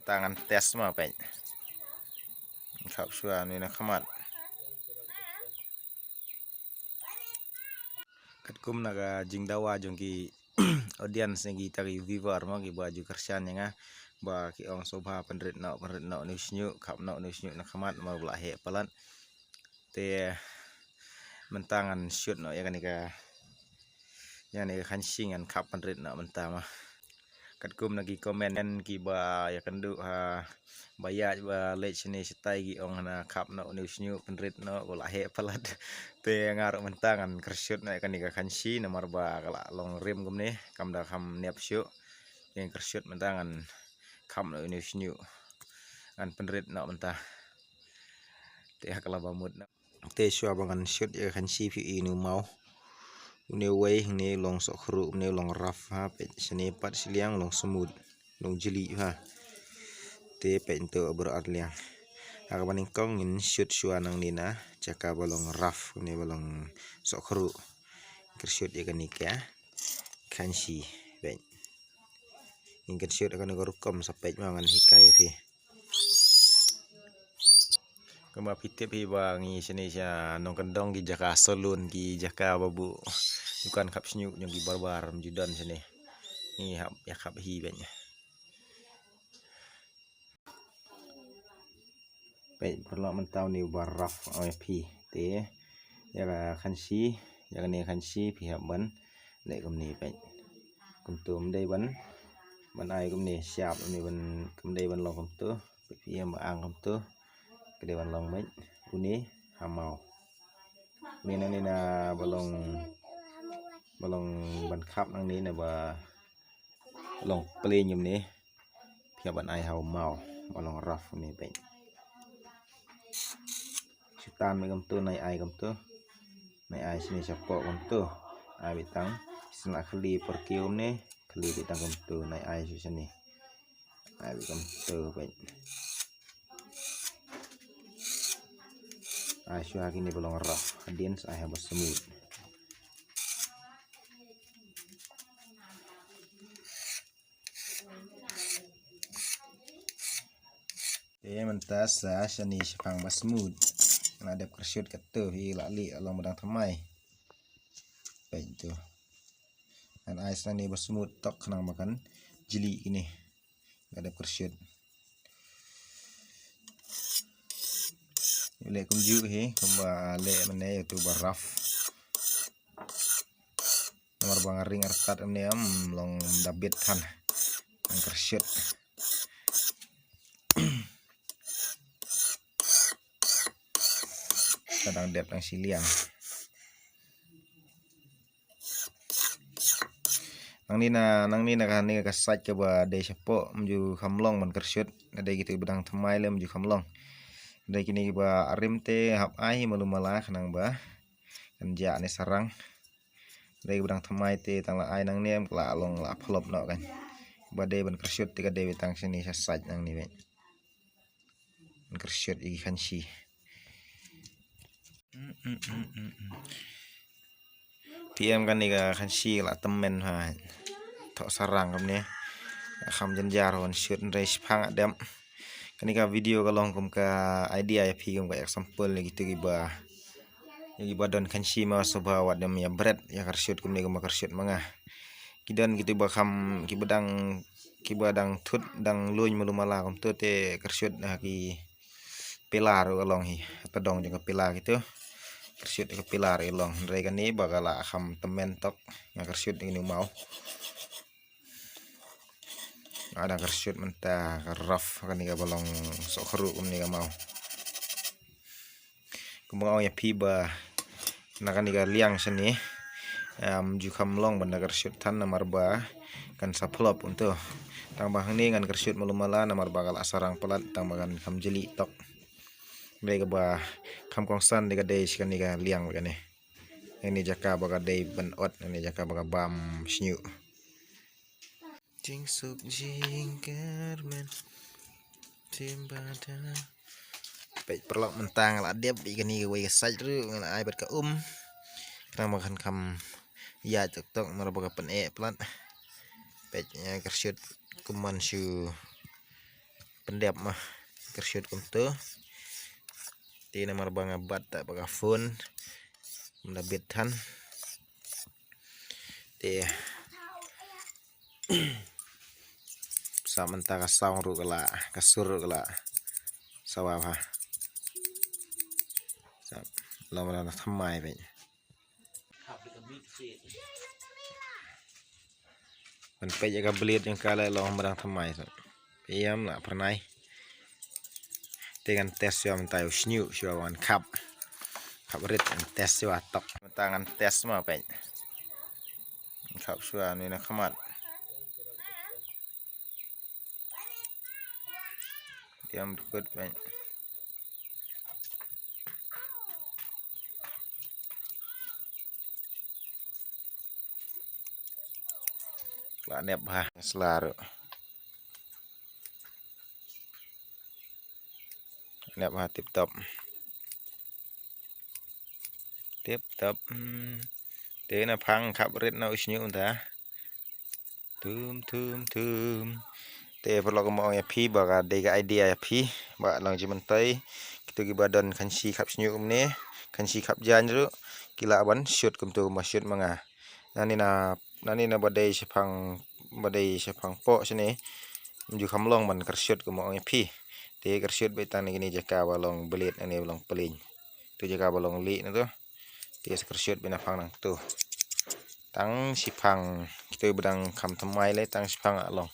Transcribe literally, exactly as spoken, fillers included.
Tang ngan test ma peit. Khap shuwa ni na khmat. Katkum na ka jingdawa jong ki audience ne kita ki viewer mo kiba ju kyrshan ïa nga ba ki ong sngewbha pynrit noh, pynrit noh une u shñiuh, khap noh une u shñiuh na khmat namar ba la heh palat. Te mynta ngan shoot noh ïa kane ka, ïa kane ka khansi ngan khap pynrit noh mynta ma. Katkum na ki comment kiba ïakynduh ha ba ïaid ba leit shane shatai ki ong hana khap noh une u shñiuh pynrit noh ko la heh palat. Te nga ruh mynta ngan kyrshoot noh ïa kane ka khansi namar ba ka la long rim kumne kam da kham niap shuh. Te ngan kyrshoot mynta ngan khap noh une u shñiuh ngan pynrit noh mynta. Te ha ka la ba mut noh. Te shuwa ba ngan shoot ïa ka khansi phi i une u maw. Une uwei hangne long sohkhruh, une long rough ha, peit shane pat shiliang long smooth, long jylliew ha. Te peit nto baroh arliang. Ha kaba nyngkong ngin shoot shuwa nangne na jaka ba long rough, une ba long sohkhruh. Kyrshoot ïa kane ka khansi, peit. Ngin kyrshoot ïa kane ka rukom sa peit ma ngan hikai ïa phi. Kumba phi tip hi ba ngi shane sha nongkyndong ki jaka salon ki jaka ba buh dukan khap shñiuh jong ki barbar ym ju don shane. Ngi hap ïa khap hi beit. Peit paralok mynta une uba rough ong ïa phi te ïa ka khansi ïa kane khansi phi hap ban leh kumne peit. Kumto ym dei ban ban ai kumne shap une ban ym dei ban long kumto. Peit phi ïa ba ang kumto. Ka dei ban long beit une ha maw. Une nangne na ba long ba long ban khap nangne na ba long plain kumne. Phi hap ban ai ha u maw ba long rough kumne beit. Shu tan beit kumto, nai ai kumto. Nai ai shane shapoh kumto. Ai beit tang shu la khyllie por kiew kumne. Khyllie beit tang kumto, nai ai shu shane. Ai beit kumto beit. Ai shu ha kine ba long rough. Hadien sa ai ha ba smooth. Te mynta sa shane shaphang ba smooth. Nga dep kyrshoot katto hi la lieh long ba dang thymmai. Peit to. Ngan ai shane ba smooth tok khnang ba kan jylliew kine. Nga dep kyrshoot. Leh kumjuh hi kumba leh mynne ïa uto ba rough. Namar ba nga ring artat mynne ym long da bit than. Ngan kyrshoot. Ka dang dep dang shiliang. Nangne na nangne na kane ka side kaba dei shapoh ym ju kham long ban kyrshoot. Dei kito ba dang thymmai lem ym ju kham long. Dei kine kiba rim te hap ai hi malu mala khnang ba kan jah ne sarang. Dei ba dang thymmai te tang la ai nangne em la long la phlop noh kan. Ba dei ban kyrshoot te ka dei ba tang shane sha side nangne beit. Ban kyrshoot ïa ki khansi. Phi em kane ka khansi la tymmen ha. Thoh sarang kumne. Kham jynjar ban shoot hynrei shiphang dep. Kane ka video ka long kum ka idea ïa phi kum ka example ïa kito kiba ïa kiba don khansi ma sngewbha wat ym ïa bret ïa kyrshoot kumne kumba kyrshoot ma nga. Ki don kito ba kham kiba dang kiba dang thut dang luiñ malu mala kumto te kyrshoot ha ki pillar ka long hi. Tadong jong ka pillar kito. Kyrshoot ka pillar ka long. Hynrei kane ba ka la kham tymmen tok nga kyrshoot kane u maw. Nga dang kyrshoot mynta ka rough kane kaba long sohkhruh kumne ka maw. Kumba nga ong ïa phi ba na kane ka liang shane ym ju kham long ban da kyrshoot than namar ba kan sa phlop kumto. Tang ba hangne ngan kyrshoot malu mala namar ba ka la sarang palat tang ba kan kham jylliew tok. Dei kaba kham kongsan dei ka dei shi kane ka liang ba kane. Kane jaka ba ka dei ban ot kane jaka ba ka bam shñiuh. Jingsuk jingkyrmen. Tim bada. Peit paralok mynta nga la dep ïa kane kawei ka side ruh nga la ai bad ka um. Khnang ba kan kham ïaid tok tok namar ba ka pyneh palat. Peit nga kyrshoot kumban shu Dep ma kyrshut kumtu. Te namar ba nga bat ta ba ka phone. Mda bit than. Te sa mynta ka song ruh ka la, ka sur ruh ka la. Sawa ha. Sa long mrang thymmai peit. Ban peit ïa ka blade jong ka la long mrang thymmai sa. Ïam la pyrnai. Te ngan test shuwa mynta u shñiuh shuwa ngan khap. Khap rit ngan test shuwa tok. Mynta ngan test ma peit. Khap shuwa ni na khmat. Diam dukut peit. La nep ha sla ruh. Nep ha tip top. Tip top. Hmm. Te na phang khap rit na u shñiuh mynta. Tum tum tum. Te paralok, mo ong ïa phi ba ka dei ka idea ïa phi ba long jingmyntoi. Kito kiba don khansi khap shñiuh kumne, khansi khap jaiñ ruh, ki lah ban shoot kumto kumba shoot ma nga. Nani na, nani na ba dei shaphang, ba dei shaphang poh shane. Ym ju kham long ban kyrshut kumba ong ïa phi. Te kyrshut beit tang na kine jaka ba long blade, nani ba long pylliñ. Tu jaka ba long lieh na tu. Te sa kyrshut beit na phang nangtu. Tang shiphang kito ba dang kham thymmai lei, tang shiphang ah long.